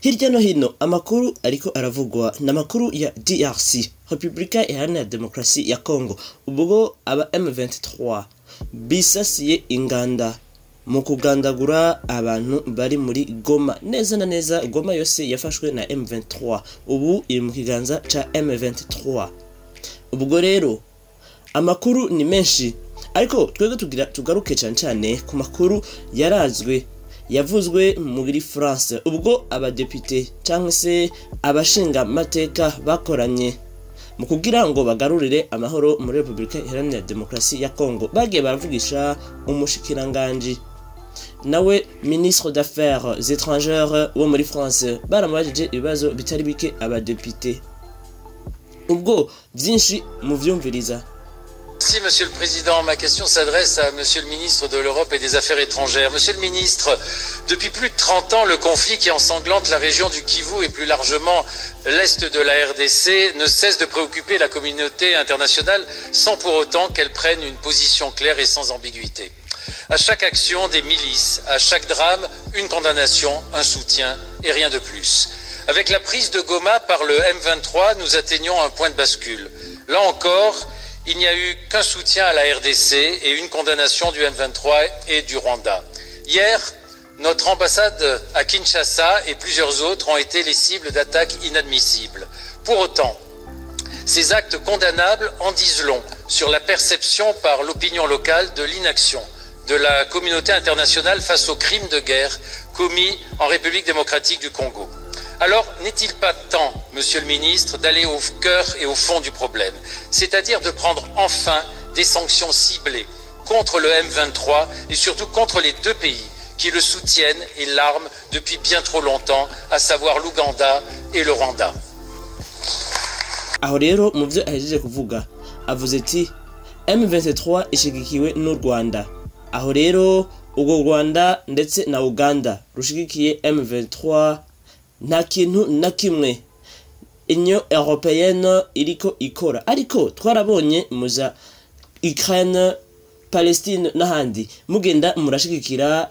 Hirya no hino amakuru ariko aravugwa n'amakuru ya DRC, Repubulika Iharanira Demokarasi ya Congo, ubwo aba M23 bisasiye inganda mu kugandagura abantu bari muri Goma. Neza na neza Goma yose yafashwe na M23, ubu iri mu kiganza ca M23. Ubwo rero amakuru ni menshi, ariko twebwe tugira tugaruke cyane cyane ku makuru yarazwe yavuzwe muri France ubwo abadepite cyangwa se abashinga mateka bakoranye mu kugira ngo bagarurire amahoro muri Repubulika Iharanira Demokarasi ya Congo. Bagiye baravugisha umushikiranganji nawe ministre d'affaires étrangères wo muri France, baramubajije ibibazo bitari bike abadepite, ubwo byinshi muvyumviriza. Merci, Monsieur le Président. Ma question s'adresse à Monsieur le ministre de l'Europe et des Affaires étrangères. Monsieur le ministre, depuis plus de 30 ans, le conflit qui ensanglante la région du Kivu et plus largement l'Est de la RDC ne cesse de préoccuper la communauté internationale sans pour autant qu'elle prenne une position claire et sans ambiguïté. À chaque action des milices, à chaque drame, une condamnation, un soutien et rien de plus. Avec la prise de Goma par le M23, nous atteignons un point de bascule. Là encore, il n'y a eu qu'un soutien à la RDC et une condamnation du M23 et du Rwanda. Hier, notre ambassade à Kinshasa et plusieurs autres ont été les cibles d'attaques inadmissibles. Pour autant, ces actes condamnables en disent long sur la perception par l'opinion locale de l'inaction de la communauté internationale face aux crimes de guerre commis en République démocratique du Congo. Alors, n'est-il pas temps, Monsieur le ministre, d'aller au cœur et au fond du problème, c'est-à-dire de prendre enfin des sanctions ciblées contre le M23 et surtout contre les deux pays qui le soutiennent et l'arment depuis bien trop longtemps, à savoir l'Ouganda et le Rwanda? Aho rero mu byo ahejeje kuvuga avuze ati M23 ishigikiwe n'u Rwanda. Aho rero ubwo Rwanda ndetse na Uganda rushigikiye M23, nta kintu na kimwe Union Européenne iriko ikora. Ariko twarabonye muza Ukraine, Palestine n'ahandi mugenda murashigikira,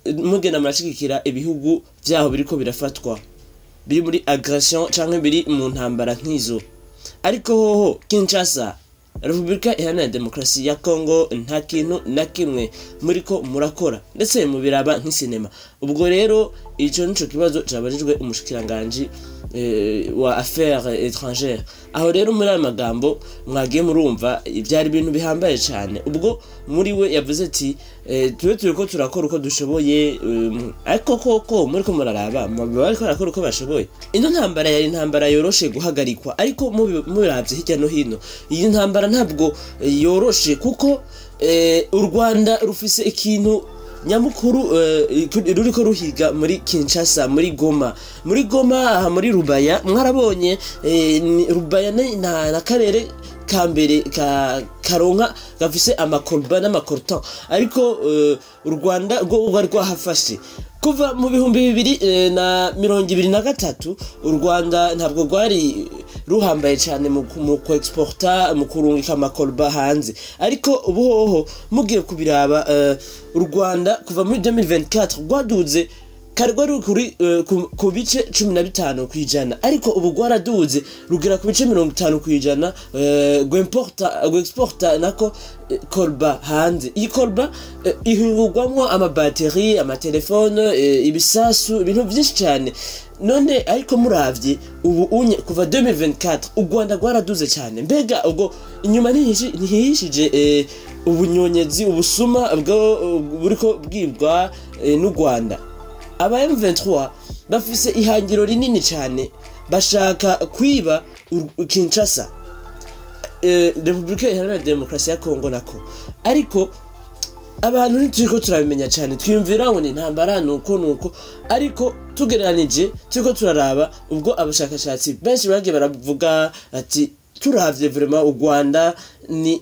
mugenda murashigikira ibihugu vyaho biriko birafatwa, biri muri agression canke biri mu ntambara nk'izo. Ariko hoho Kinshasa, Repubulika Iharanira Demokarasi ya Congo, nta kintu na kimwe muriko murakora, ndetse mubiraba nk'isinema. Ubwo rero ico nico kibazo cabajijwe umushikiranganji wa affaires étrangères. Aho rero muri aya magambo mwagiye murumva ibyari ibintu bihambaye cyane, ubwo muri we yavuze ati tube turiko turakora uko dushoboye, ariko koko muriko muraraba bariko barakora uko bashoboye. Ino ntambara yari intambara yoroshe guhagarikwa, ariko mubiravye hirya no hino iyi ntambara ntabwo yoroshe, kuko u Rwanda rufise ikintu nyamukuru ruriko ruhiga muri Kinshasa, muri Goma, muri Goma aha muri Rubaya. Mwarabonye Rubaya na karere ka mbere ka karonka gafise amakolba n'amacoltan, ariko u Rwanda rwo rwari rwahafashe kuva mu 2023. U Rwanda ntabwo rwari ruhambaye cyane mu ku exporta, mu kurungika amakolba hanze, ariko ubu hoho mugiye kubiraba u Rwanda kuva muri 2024 rwaduze, kare rwari kuri ku bice 15%, ariko ubu rwaraduze rugera ku bice 50% rw'importa, rw'exporta nako coltan hanze. Iyi coltan ihingurwamwo amabateri, amatelefone, ibisasu, ibintu byinshi cyane. None ariko muravye ubu unye kuva 2024 u Rwanda rwaraduze cyane. Mbega ubwo inyuma ntihishije ubunyonyezi, ubusuma bwo buriko bwibwa n'u Rwanda? Aba M23 bafise ihangiro rinini cyane, bashaka kwiba Kinshasa, Repubulika Iharanira Demokarasi ya Congo nako. Ariko abantu ntituriko turabimenya cyane, twiyumvira ngo ni intambara nuko nuko, ariko tugereranije turiko turaraba ubwo abashakashatsi benshi bagiye baravuga ati turavye vraiment u Rwanda ni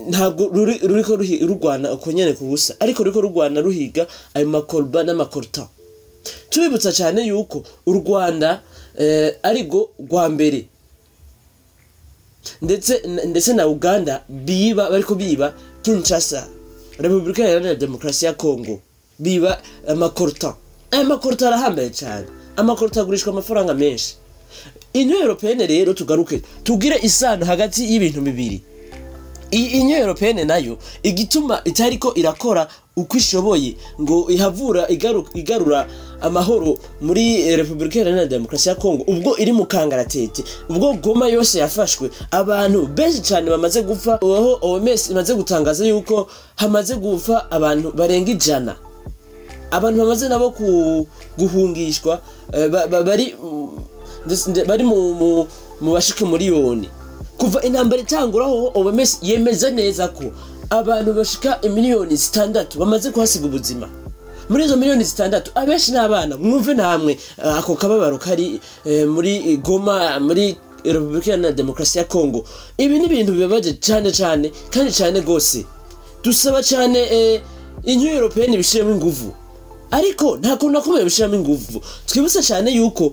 ntabwo ruriko rurwana uko nyene ku busa, ariko ruriko rurwana ruhiga ayo makolba n'amacoltan. Tubibutsa cyane yuko u Rwanda arigo rwa mbere ndetse na Uganda biba bariko biba Kinshasa, Repubulika Iharanira Demokarasi ya Congo, biba amacoltan. Aya macoltan arahambaye cyane. Ama coltan agurishwa amafaranga menshi. Union Européenne rero, tugaruke tugire isano hagati y'ibintu bibiri. Iyi Union Européenne nayo, igituma itariko irakora uko ishoboye ngo ihavura igarura amahoro muri Repubulika Iharanira Demokarasi ya Kongo, ubwo iri mu kangaratete, ubwo Goma yose yafashwe, abantu benshi cyane bamaze gupfa, aho OMS imaze gutangaza yuko hamaze gupfa abantu barenga 100, abantu bamaze nabo guhungishwa bari mu bashika miliyoni kuva intambara itanguraho. OMS yemeza neza ko abantu bashika 6 miliyoni bamaze kuhasiga ubuzima. Muri izo 6 miliyoni, abenshi n'abana. Mwumve namwe ako kababaro kari muri Goma, muri Repubulika Iharanira Demokarasi ya Kongo. Ibi ni ibintu bibabaje cyane cyane kandi cyane gose. Dusaba cyane Union Européenne ibishiremo inguvu, ariko nta kuntu na kumwe bishiramo inguvu. Twibutse cyane yuko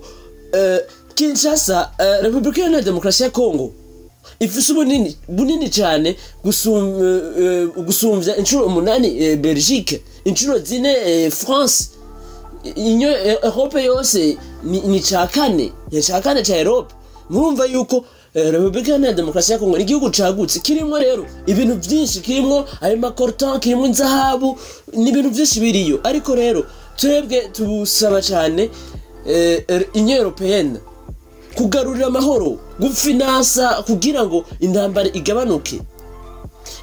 Kinshasa, Repubulika Iharanira Demokarasi ya Kongo ifise ubunini bunini cyane gusumvya inshuro 8 Belgique, inshuro 4 France. Union Europe yose ni ca kane, ni ca kane ca Europe. Murumva yuko Repubulika Iharanira Demokarasi ya Kongo ni igihugu cagutse, kirimwo rero ibintu byinshi, kirimwo ayo ma coltan, kirimwo inzahabu, ni ibintu byinshi biriyo. Ariko rero twebwe tubusaba cyane Union Européenne kugarurira amahoro, gufinansa kugira ngo intambara igabanuke.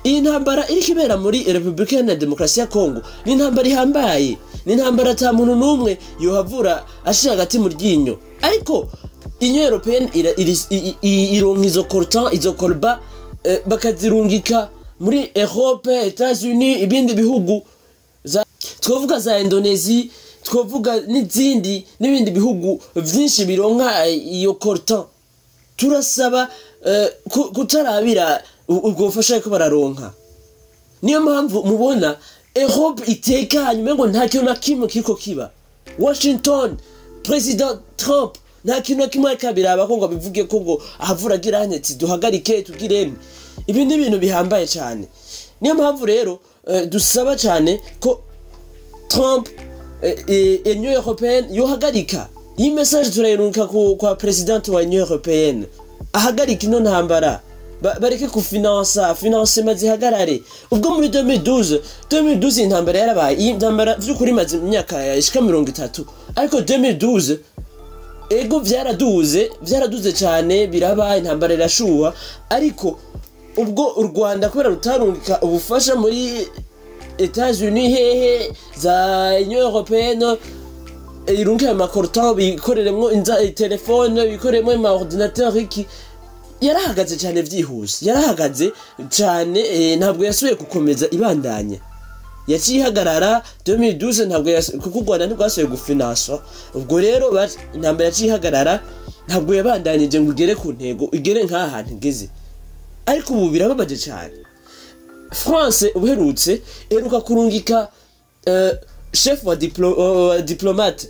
Iyi ntambara iriko ibera muri Repubulika Iharanira Demokarasi ya Kongo ni intambara ihambaye, ni intambara ata muntu n'umwe yohavura ashira hagati mu ryinyo. Ariko Union Européenne ironka izo coltan, izo cobalt, bakazirungika muri Europe, Etats-Unis, ibindi bihugu twavuga za Indonesia, twavuga n'izindi, n'ibindi bihugu vyinshi bironka iyo coltan. Turasaba kutarabira ubwo bufasha ariko bararonka. Niyo mpamvu mubona Europe itekanye, umengo nta kintu na kimwe kiriko kiba. Washington, President Trump nta kintu na kimwe ariko abiraba ko ngo abivuge ko ngo ahavura agira ati duhagarike tugirene. Ibi ni ibintu bihambaye cyane. Niyo mpamvu rero dusaba cyane ko Trump, Union Européenne yohagarika. Iyi message turayirungika kwa president wa Union Européenne, ahagarika ino ntambara. Bareke kufinansa, financement zihagarare. Ubwo muri 2012 intambara yarabaye. Iyi ntambara vy'ukuri imaze imyaka ishika 30, ariko 2012 ego vyaraduze cyane, biraba, intambara irashuha. Ariko ubwo u Rwanda kubera rutarungika ubufasha muri Etats-Unis, hehe, za Union Européenne irunke ama coltan, bikoreremwo telefone, bikoreremwo ama ordinateur, iki yarahagaze cyane vyihuse, yarahagaze cyane, ntabwo yasubiye gukomeza ibandanya, yaciye ihagarara 2012. Ntabwo kuko u Rwanda ntirwasubiye gufinansa. Ubwo rero intambara yaciye ihagarara, ntabwo yabandanije ngo igere ku ntego, igere nk'aha hantu igeze. Ariko ubu birababaje cyane. France ubuherutse iheruka kurungika chef wa diplomate.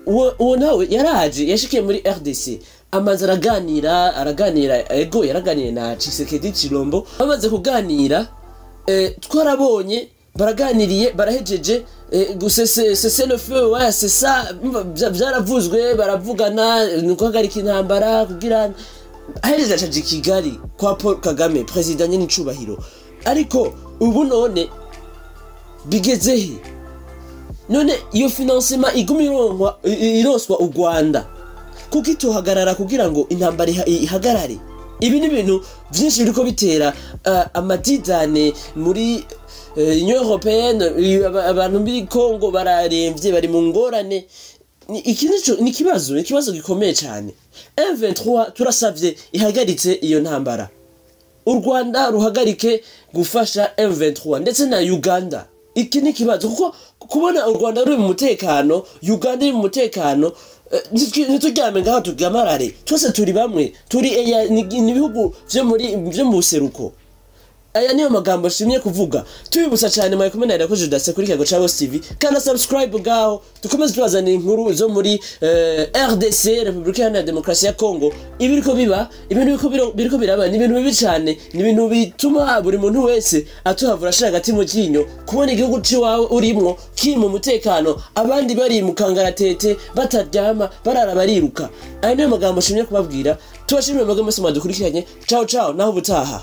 Uwo nawe yaraje, yashikiye muri RDC, amaze araganira, ego yaraganiye na Tshisekedi Chilombo. Bamaze kuganira, twarabonye baraganiriye, barahejeje cessez le feu, ouais, c'est ça. Vyaravuzwe, baravugana ni guhagarika intambara kugira ahejeje acaje i Kigali kwa Paul Kagame, president nyene icubahiro. Ariko ubu none bigeze he? None iyo financement iguma ironswa u Rwanda, kuko itohagarara kugira ngo intambara ihagarare? Ibi ni ibintu vyinshi biriko bitera amadidane muri Union Européenne. Abantu muri Congo bararemvye, bari mu ngorane. Iki nico ni ikibazo gikomeye cyane. M23 turasavye ihagaritse iyo ntambara, u Rwanda ruhagarike gufasha M23 ndetse na Uganda. Iki ni ikibazo, kuko kubona u Rwanda ruri mu mutekano, Uganda iri mu mutekano, ntituryame ngaho tugamarare. Twese turi bamwe, turi eya, ni ibihugu vyo mu buseruko. Aya niyo magambo nshimye kuvuga. Tubibutsa cyane, mwaye kumwe na Irakoze Judase kuri Kiyago ca Boss TV. Kanda subscribe ngaho, dukomeze tubazanira inkuru zo muri RDC, Repubulika Iharanira Demokarasi ya Congo. Ibiriko biba, ibintu biriko biraba ni ibintu bibi cyane, ni ibintu bituma buri muntu wese atuhavura ashira hagati mu ryinyo, kubona igihugu ciwawe urimwo kiri mu mutekano, abandi bari mu kangaratete, bataryama, barara bariruka. Aya niyo magambo nshimye kubabwira. Tubashimire mwebwe mwese mwadukurikiranye. Ciao ciao, naho ubutaha.